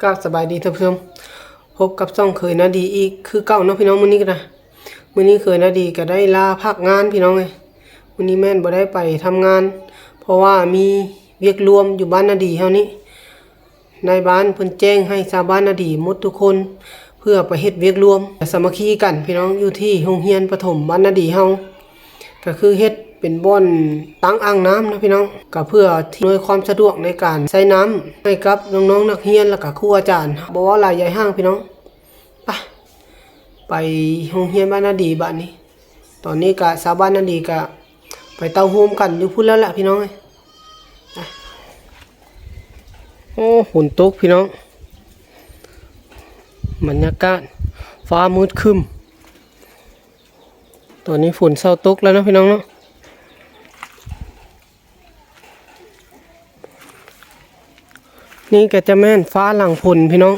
ກາບສະບາຍດີທ່ານຜູ້ຊົມ, ພົບກັບຊ່ອງເຂີຍນາດີອີກຄືເກົ່າເນາະພີ່ນ້ອງ. ມື້ນີ້ກໍໄດ້ ມື້ນີ້ເຂີຍນາດີກໍໄດ້ລາພັກງານພີ່ນ້ອງເອີຍ. ມື້ນີ້ແມ່ນບໍ່ໄດ້ໄປທຳງານ ເພາະວ່າມີວຽກລວມຢູ່ບ້ານນາດີເຮົານີ້. ນາຍບ້ານເພິ່ນແຈ້ງໃຫ້ຊາວບ້ານນາດີໝົດທຸກຄົນ ເພື່ອໄປເຮັດວຽກລວມສາມັກຄີກັນພີ່ນ້ອງ ຢູ່ທີ່ໂຮງຮຽນປະຖົມບ້ານນາດີເຮົາ. ກໍຄືເຮັດເປັນບ່ອນຕັ້ງອ່າງນ້ຳເນາະພີ່ນ້ອງ, ກໍເພື່ອທີ່ອຳນວຍຄວາມສະດວກໃນການໃຊ້ນ້ຳໃຫ້ກັບນ້ອງໆນັກຮຽນ ແລ້ວກໍຄູອາຈານ. ບໍ່ເວົ້າຫຼາຍຢາຍຫ່າງພີ່ນ້ອງ, ໄປ ໄປໂຮງຮຽນບ້ານນາດີບາດນີ້. ຕອນນີ້ກະຊາວບ້ານນາດີກະໄປເຕົ້າໂຮມກັນຢູ່ພຸ້ນແລ້ວລະພີ່ນ້ອງເອີຍ. ໂອ້ ຝົນຕົກພີ່ນ້ອງ, ບັນຍາກາດຟ້າມືດຄຶ້ມ. ຕອນນີ້ຝົນເຊົາຕົກແລ້ວເນາະພີ່ນ້ອງເນາະ. ນີ້ກໍຈະແມ່ນຟ້າຫຼັງຝົນພີ່ນ້ອງ.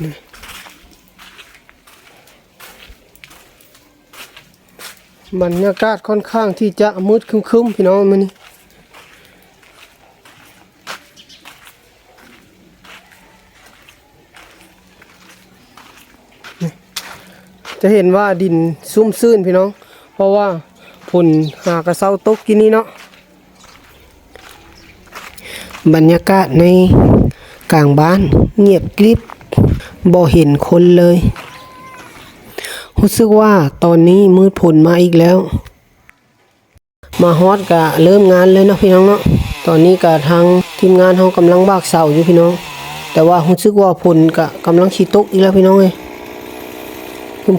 ນີ້ ບັນຍາກາດຂ້ອນຂ້າງທີ່ຈະມືດຄຶ້ມໆ ພີ່ນ້ອງ ມື້ນີ້. ຈະເຫັນວ່າດິນຊຸ່ມຊື່ນພີ່ນ້ອງ, ເພາະວ່າຝົນຫາກະເຊົາຕົກກີ້ນີ້ເນາະ. ບັນຍາກາດໃນກາງບ້ານງຽບກຣິບ, ບໍ່ເຫັນຄົນເລີຍ. ຮູ້ສຶກວ່າຕອນນີ້ມືດຝົນມາອີກແລ້ວ. ມາຮອດກະເລີ່ມງານເລີຍເນາະພີ່ນ້ອງເນາະ. ຕອນນີ້ກະທາງທີມງານເຮົາກຳລັງບາກເສົາຢູ່ພີ່ນ້ອງ, ແຕ່ວ່າຮູ້ສຶກວ່າຝົນກະກຳລັງຊິຕົກອີກແລ້ວພີ່ນ້ອງເອີຍ,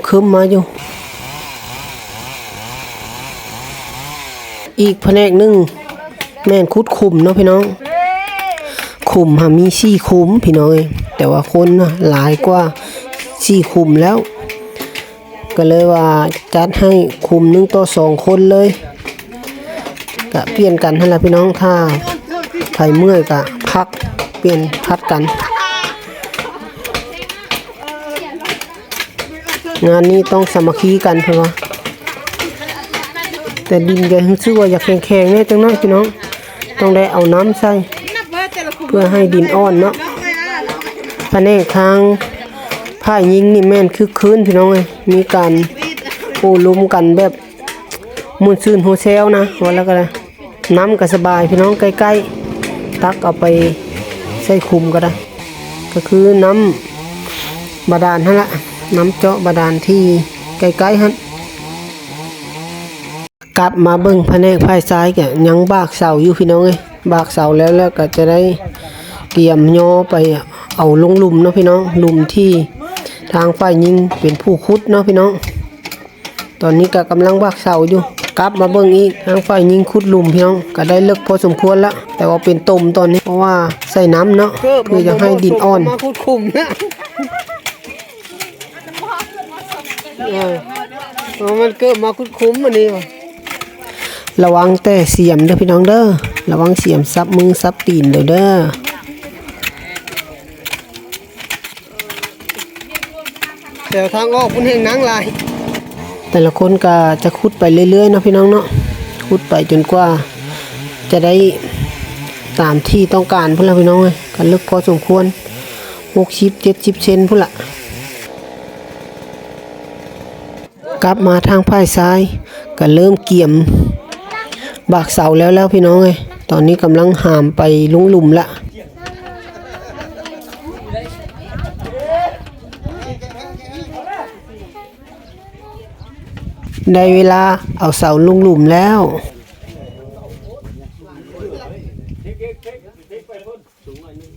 ຄຶ້ມໆມາຢູ່. ອີກພະແນກໜຶ່ງແມ່ນຂຸດຂຸມເນາະພີ່ນ້ອງ. ຂຸມຫາມີສີ່ຂຸມພີ່ນ້ອງເອີຍ, ແຕ່ວ່າຄົນນະຫຼາຍກວ່າສີ່ຂຸມແລ້ວ. ກໍເລີຍວ່າຈັດໃຫ້ຂຸມໜຶ່ງຕໍ່ສອງຄົນເລີຍ, ກະປ່ຽນກັນຫັ້ນລະພີ່ນ້ອງ. ຖ້າໃຜເມື່ອຍກະພັກ, ປ່ຽນຜັດກັນ. ງານນີ້ຕ້ອງສາມັກຄີກັນເພິ່ນວ່າ, ແຕ່ດິນກໍຮູ້ສຶກວ່າຢາກແຂງໆແດ່ຈັກໜ້ອຍພີ່ນ້ອງ. ຕ້ອງໄດ້ເອົານ້ຳໃສ່ເພື່ອໃຫ້ດິນອ່ອນເນາະ. ພະແນກທາງຝ່າຍຍິງນີ້ແມ່ນຄຶກຄື້ນພີ່ນ້ອງເອີຍ, ມີການໂອ້ລົມກັນແບບມ່ວນຊື່ນໂຮແຊວນະ, ວ່າແລ້ວກໍໄດ້. ນ້ຳກໍສະບາຍພີ່ນ້ອງ, ໃກ້ໆ ຕັກເອົາໄປໃສ່ຂຸມກໍໄດ້, ກໍຄືນ້ຳບາດານຫັ້ນລະ, ນ້ຳເຈາະບາດານທີ່ໃກ້ໆຫັ້ນ. ກັບມາເບິ່ງພະແນກຝ່າຍຊາຍກະຍັງບາກເສົາຢູ່ພີ່ນ້ອງເອີຍ. ບາກເສົາແລ້ວ ແລ້ວກະຈະໄດ້ກຽມຍໍໄປເອົາລົງຫຼຸມເນາະພີ່ນ້ອງ, ຫຼຸມທີ່ທາງຝ່າຍຍິງເປັນຜູ້ຂຸດເນາະພີ່ນ້ອງ. ຕອນນີ້ກະກຳລັງບາກເສົາຢູ່. ກັບມາເບິ່ງອີກ, ທາງຝ່າຍຍິງຂຸດຫຼຸມພີ່ນ້ອງ, ກະໄດ້ເລິກພໍສົມຄວນລະ, ແຕ່ວ່າເປັນຕົມຕອນນີ້ ເພາະວ່າໃສ່ນ້ຳເນາະ, ເພື່ອຢາກໃຫ້ດິນອ່ອນ. ມາຂຸດຂຸມນະ. ເອີ ເອີ ມັນເກີດມາຂຸດຂຸມອັນນີ້ວ່າ. ລະວັງແຕ່ສຽມເດີພີ່ນ້ອງເດີ, ລະວັງສຽມສັບມືສັບຕີນເດີເດີ. ແຖວທາງອອກພຸ້ນແຮ່ງນັ່ງຫຼາຍ. ແຕ່ລະຄົນກໍຈະຂຸດໄປເລື້ອຍໆເນາະພີ່ນ້ອງເນາະ, ຂຸດໄປຈົນກວ່າຈະໄດ້ຕາມທີ່ຕ້ອງການພຸ້ນລະພີ່ນ້ອງເອີຍ. ກໍເລິກພໍສົມຄວນ ຫົກສິບ ເຈັດສິບເຊັນພຸ້ນລະ. ກັບມາທາງຝ່າຍຊາຍ ກໍເລີ່ມກຽມບາກເສົາແລ້ວໆ ພີ່ນ້ອງເອີຍ. ຕອນນີ້ກຳລັງຫາມໄປລົງຫຼຸມລະ. ໄດ້ເວລາເອົາເສົາລົງຫຼຸມແລ້ວ. ສູງໜ້ອຍໜຶ່ງ.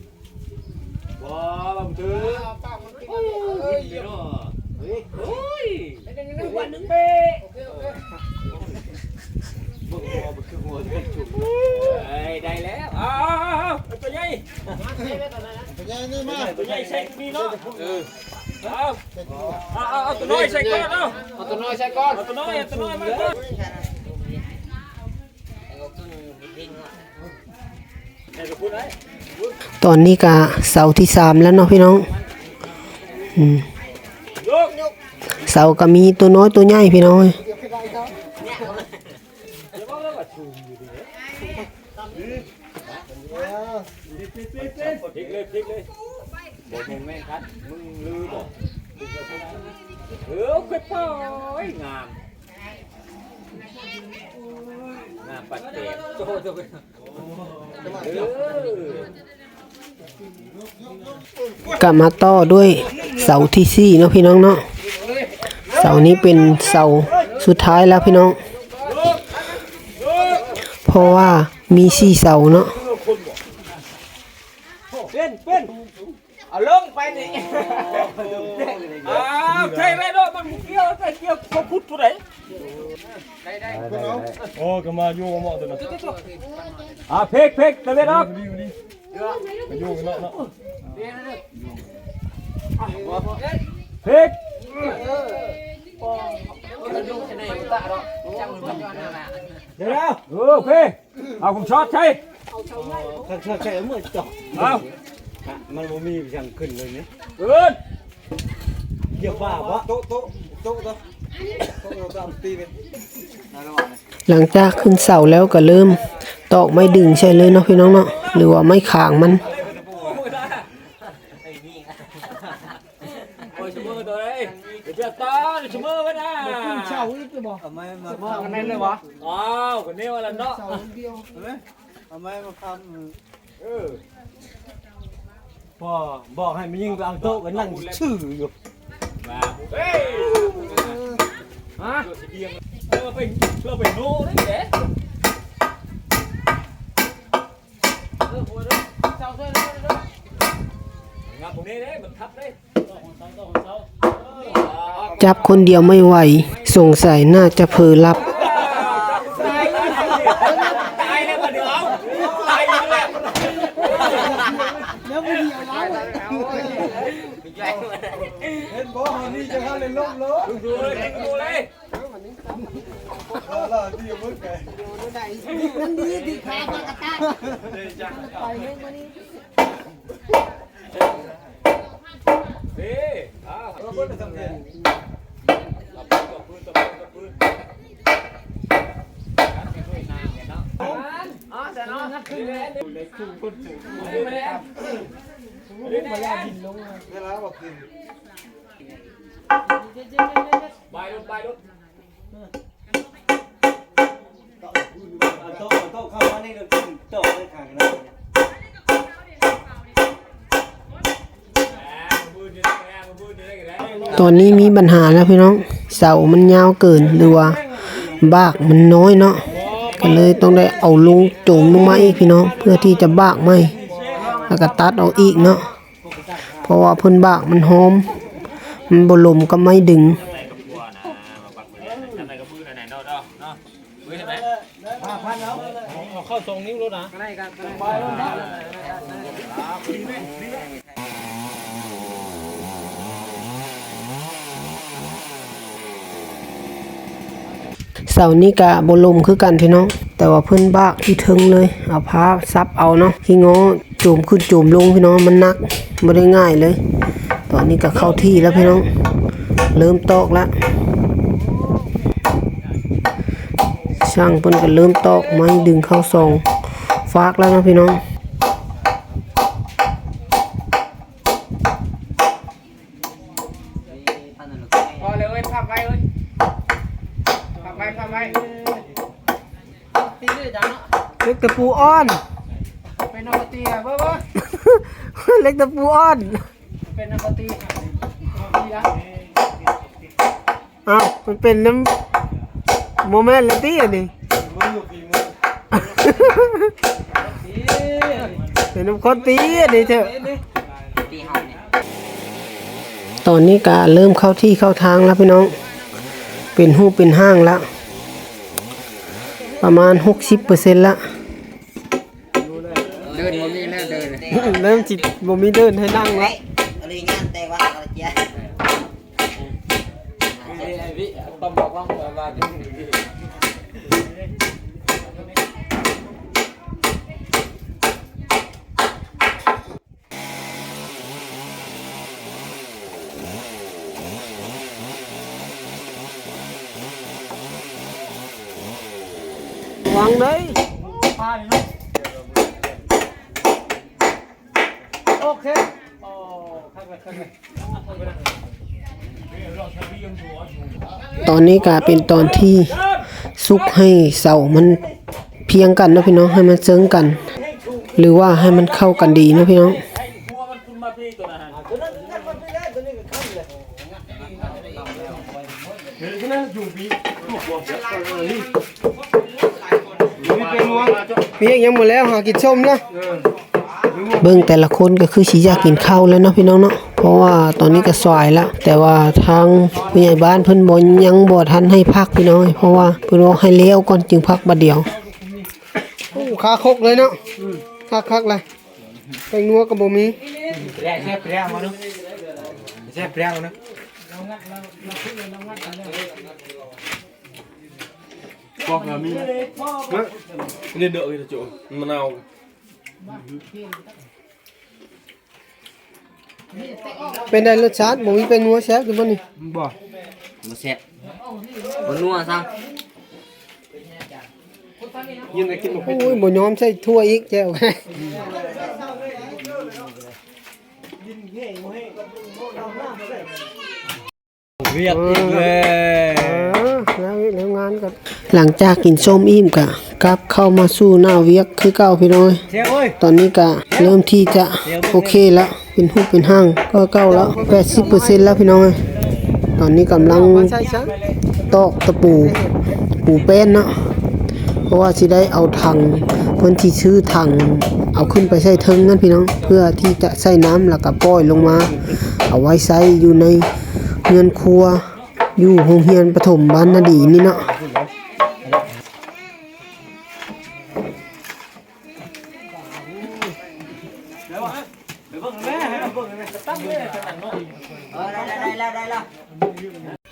ບໍ່ ບໍ່ຖືກ. ເອົາປາກມັນກິນ. ໂອ້ຍ ເນາະ. ເຮີ້ຍ ໂອ້ຍ ເປັນຫຍັງນັ້ນ ວັນໜຶ່ງເປະ. ໂອເຄ ໂອເຄ. ເບິ່ງຫົວ ມັນຄືຫົວຈະເປັນຈຸ່ມ. ເອີຍ ໄດ້ແລ້ວ. ເອົາ ເອົາ ເອົາ ເອົາ ເອົາຕົວໃຫຍ່. ຕົວໃຫຍ່ນີ້ມາ. ຕົວໃຫຍ່ໃສ່ຕົວນີ້ເນາະ. ເອີ ເອົາ ເອົາ ເອົາ ເອົາຕົວນ້ອຍໃສ່ກ່ອນເນາະ. ເອົາຕົວນ້ອຍໃສ່ກ່ອນ. ເອົາຕົວນ້ອຍ ເອົາຕົວນ້ອຍມາກ່ອນ. ຕອນນີ້ກະເສົາທີສາມແລ້ວເນາະພີ່ນ້ອງ. ອືມ. ເສົາກໍມີຕົວນ້ອຍຕົວໃຫຍ່ພີ່ນ້ອງເອີຍ. ພິກເລີຍ ພິກເລີຍ ບໍ່ແມ່ນແມ່ນຄັນ ມຶງລືບໍ່? ເອີ ຄ່ອຍປ່ອຍ ງາມ ງາມປັດແປງ ໂອ້ໂຫ ເອີ ກະມາຕໍ່ດ້ວຍເສົາທີສີ່ເນາະພີ່ນ້ອງເນາະ. ເສົານີ້ເປັນເສົາສຸດທ້າຍແລ້ວພີ່ນ້ອງ ເພາະວ່າມີສີ່ເສົາເນາະ. ເປັນ ເປັນ ເອົາລົງໄປນີ້ ອ້າວ ໃສ່ໄວ້ໂລດ ມັນບໍ່ກ່ຽວ ໃສ່ກ່ຽວ ບໍ່ຂຸດຜູ້ໃດ. ໄດ້ ໄດ້ ໂອ້ ກໍມາຢູ່ເໝາະຕົວນັ້ນ. ອ່າ ເພັກ ເພັກ ຕະເວັນອອກ ມາຢູ່ເນາະ ເນາະ ເພັກ ເອີ ເອົາຜົມຊອດໃສ່ ຄັນຊອດໃສ່ເອົາມືຈອກ ເອົາ ມັນບໍ່ມີຫຍັງຂຶ້ນເລີຍນີ້ ເອີ້ນ ຢາວ່າບໍ່ ໂຕະ ໂຕະ ໂຕະ ໂຕະ ໂຕະ ໂຕະ ຕີໄປ. ຫຼັງຈາກຂຶ້ນເສົາແລ້ວກໍເລີ່ມຕອກໄມ້ດຶງໃສ່ເລີຍເນາະພີ່ນ້ອງເນາະ ຫຼືວ່າໄມ້ຄາງມັນ. ໂອ້ຍ ຊະເໝີຕົວເອງ ເຈົ້າຕາ ຊະເໝີໄວ້ນະ ຂຶ້ນເສົາອີກຫຼືບໍ່? ເອົາໄມ້ມາ ເອົາໄມ້ມາຄ້ຳ ເອີ ພໍບອກໃຫ້ແມ່ຍິງໄປເອົາໂຕະ ກໍນັ່ງຊື່ຢູ່ ເຮີ້ຍ ຮະ ເຮົາໄປ ເຮົາໄປໂນ້ໄດ້ແຫຼະ. ຈັບຄົນດຽວໄມ່ໄຫວ ສົງໄສໜ້າຈະເຜີຫຼັບ. ເຫັນບໍ່ ເຮົານີ້ຈະເຂົ້າເລີຍລົງໂລດ. ມັນດີທີ່ຂາມາກະຕະ ໄປເລີຍມື້ນີ້ ເດ້ ອ້າວ ເວລາອອກກິນ ບາຍລົດ ບາຍລົດ. ຕອນນີ້ມີບັນຫາແລ້ວພີ່ນ້ອງ ເສົາມັນຍາວເກີນ ຫຼືວ່າບາກມັນນ້ອຍເນາະ ກໍເລີຍຕ້ອງໄດ້ເອົາລົງ ໂຈມລົງມາອີກພີ່ນ້ອງ ເພື່ອທີ່ຈະບາກໃໝ່ ແລ້ວກໍຕັດອອກອີກເນາະ. ເພາະວ່າເພິ່ນບາກມັນຫອມ ມັນບໍ່ລົມກັບໄມ້ດຶງ. ເອົາເຂົ້າສອງນິ້ວໂລດນະ. ເສົານີ້ກະບໍ່ລົມຄືກັນພີ່ນ້ອງ ແຕ່ວ່າເພິ່ນບາກຢູ່ເທິງເລີຍ ເອົາຜ້າຊັບເອົາເນາະ ຂີ້ງໍ້ໂຈມຂຶ້ນໂຈມລົງພີ່ນ້ອງ ມັນໜັກ ບໍ່ໄດ້ງ່າຍເລີຍ. ຕອນນີ້ກະເຂົ້າທີ່ແລ້ວພີ່ນ້ອງ ເລີ່ມຕອກແລ້ວ ຊ່າງເພິ່ນກະເລີ່ມຕອກໄມ້ດຶງເຂົ້າສອງຟາກແລ້ວເນາະພີ່ນ້ອງ. ພໍແລ້ວເອີຍ ພັບໄວ້ເອີຍ ພັບໄວ້ ພັບໄວ້. ເຫຼັກຕະປູອ່ອນ ເປັນນຳກະຕີເບິ່ງ ເບິ່ງ ເຫຼັກຕະປູອ່ອນ ເປັນນຳກະຕີ. ອ້າວ ມັນເປັນນຳ ບໍ່ແມ່ນລະຕິອັນນີ້ ເປັນນຳຄົນຕິອັນນີ້ເຖາະ. ຕອນນີ້ກະເລີ່ມເຂົ້າທີ່ເຂົ້າທາງແລ້ວພີ່ນ້ອງ ເປັນຮູບເປັນຮ່າງແລ້ວ ປະມານຫົກສິບເປີເຊັນແລ້ວ. ເດີນບໍ່ມີແລ້ວ ເດີນ ເລີ່ມຊິບໍ່ມີເດີນໃຫ້ນັ່ງແລ້ວ. ອັນນີ້ງານແຕ່ວ່າເຂົາເຈຍ ຟັງໄດ້. ຕອນນີ້ກະເປັນຕອນທີ່ສຸກໃຫ້ເສົາມັນພຽງກັນເນາະພີ່ນ້ອງ, ໃຫ້ມັນເຊິ່ງກັນ ຫຼືວ່າໃຫ້ມັນເຂົ້າກັນດີເນາະພີ່ນ້ອງ. ວຽກຍັງບໍ່ແລ້ວ ຫາກິນສົ້ມນະ. ເບິ່ງແຕ່ລະຄົນກໍຄືຊິຢາກກິນເຂົ້າແລ້ວເນາະພີ່ນ້ອງເນາະ, ເພາະວ່າຕອນນີ້ກໍສາຍແລ້ວ. ແຕ່ວ່າທາງຜູ້ໃຫຍ່ບ້ານເພິ່ນບໍ່ ຍັງບໍ່ທັນໃຫ້ພັກພີ່ນ້ອງເອີຍ, ເພາະວ່າເພິ່ນບອກໃຫ້ແລ້ວກ່ອນຈຶ່ງພັກບາດດຽວ. ໂອ້ ຄາຄົກເລີຍເນາະ. ອືມ ຄັກໆ ລະ. ແປ້ງນົວກໍບໍ່ມີ. ແຊບແຊບແປງມາເນາະ, ແຊບແປງມາເນາະ. ປອກກໍມີນະ. ເນາະ ນີ້ເດີ ໂຈະ ມະນາວ. ເປັນໃດລົດຊາດ? ບໍ່ມີແປ້ງນົວແຊບຢູ່ບໍ່ນີ້? ບໍ່ ບໍ່ແຊບ ບໍ່ນົວຊ້ຳ. ຍິນໄດ້ກິນບໍ່ເປັນ. ໂອ້ຍ ບໍ່ຍອມໃສ່ຖົ່ວອີກ ແຈ່ວ. ວຽກອີກແລ້ວ. ເອີ ແລ້ວ ແລ້ວງານກໍ ຫຼັງຈາກກິນສົ້ມອີ່ມກໍກັບເຂົ້າມາສູ່ໜ້າວຽກຄືເກົ່າພີ່ນ້ອງເອີຍ. ຕອນນີ້ກໍເລີ່ມທີ່ຈະໂອເຄແລ້ວ, ເປັນຮູບເປັນຮ່າງຄືເກົ່າແລ້ວ ແປດສິບເປີເຊັນແລ້ວພີ່ນ້ອງເອີຍ. ຕອນນີ້ກຳລັງຕອກຕະປູ ປູແປ້ນເນາະ, ເພາະວ່າຊິໄດ້ເອົາຖັງ ເພິ່ນຊິຊື້ຖັງເອົາຂຶ້ນໄປໃສ່ເທິງນັ້ນພີ່ນ້ອງ, ເພື່ອທີ່ຈະໃສ່ນ້ຳ ແລ້ວກໍປ່ອຍລົງມາ ເອົາໄວ້ໃຊ້ຢູ່ໃນເຮືອນຄົວ ຢູ່ໂຮງຮຽນປະຖົມບ້ານນາດີນີ້ເນາະ.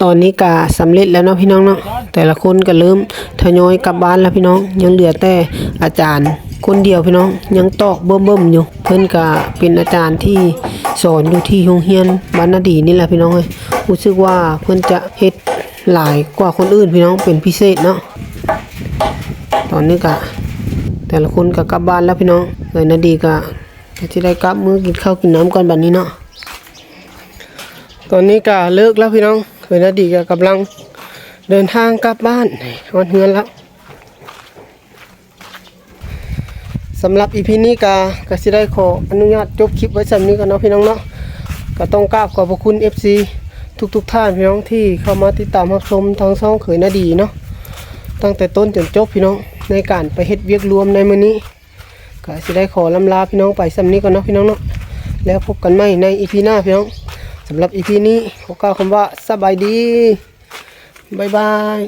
ຕອນນີ້ກະສຳເລັດແລ້ວເນາະພີ່ນ້ອງເນາະ, ແຕ່ລະຄົນກະເລີ່ມທະຍອຍກັບບ້ານແລ້ວພີ່ນ້ອງ. ຍັງເຫຼືອແຕ່ອາຈານຄົນດຽວພີ່ນ້ອງ ຍັງຕອກເບິ່ມໆຢູ່. ເພິ່ນກະເປັນອາຈານທີ່ສອນຢູ່ທີ່ໂຮງຮຽນບ້ານນາດີນີ້ແຫຼະພີ່ນ້ອງເອີຍ. ຮູ້ສຶກວ່າເພິ່ນຈະເຮັດຫຼາຍກວ່າຄົນອື່ນພີ່ນ້ອງ ເປັນພິເສດເນາະ. ຕອນນີ້ກະແຕ່ລະຄົນກະກັບບ້ານແລ້ວພີ່ນ້ອງ. ເອີຍ ນາດີກະ ກໍຊິໄດ້ກັບມື້ກິນເຂົ້າກິນນ້ຳກ່ອນບັດນີ້ເນາະ. ຕອນນີ້ກໍເລີກແລ້ວພີ່ນ້ອງ, ເອີຍ ນາດີກໍກຳລັງເດີນທາງກັບບ້ານ ຮອດເຮືອນແລ້ວ. ສຳລັບອີພີນີ້ກໍ ກໍຊິໄດ້ຂໍອະນຸຍາດຈົບຄລິບໄວ້ສ່ຳນີ້ກ່ອນເນາະພີ່ນ້ອງເນາະ. ກໍຕ້ອງກາບຂອບພະຄຸນເອັຟຊີທຸກໆທ່ານພີ່ນ້ອງ ທີ່ເຂົ້າມາຕິດຕາມຮັບຊົມທາງຊ່ອງເຂີຍນາດີເນາະ, ຕັ້ງແຕ່ຕົ້ນຈົນຈົບພີ່ນ້ອງ ໃນການໄປເຮັດວຽກລວມໃນມື້ນີ້. ກໍຊິໄດ້ຂໍລ່ຳລາພີ່ນ້ອງໄປສ່ຳນີ້ກ່ອນເນາະພີ່ນ້ອງເນາະ, ແລ້ວພົບກັນໃໝ່ໃນອີພີໜ້າພີ່ນ້ອງ. ສຳລັບອີພີນີ້ຂໍກ່າວຄຳວ່າສະບາຍດີ ບາຍບາຍ.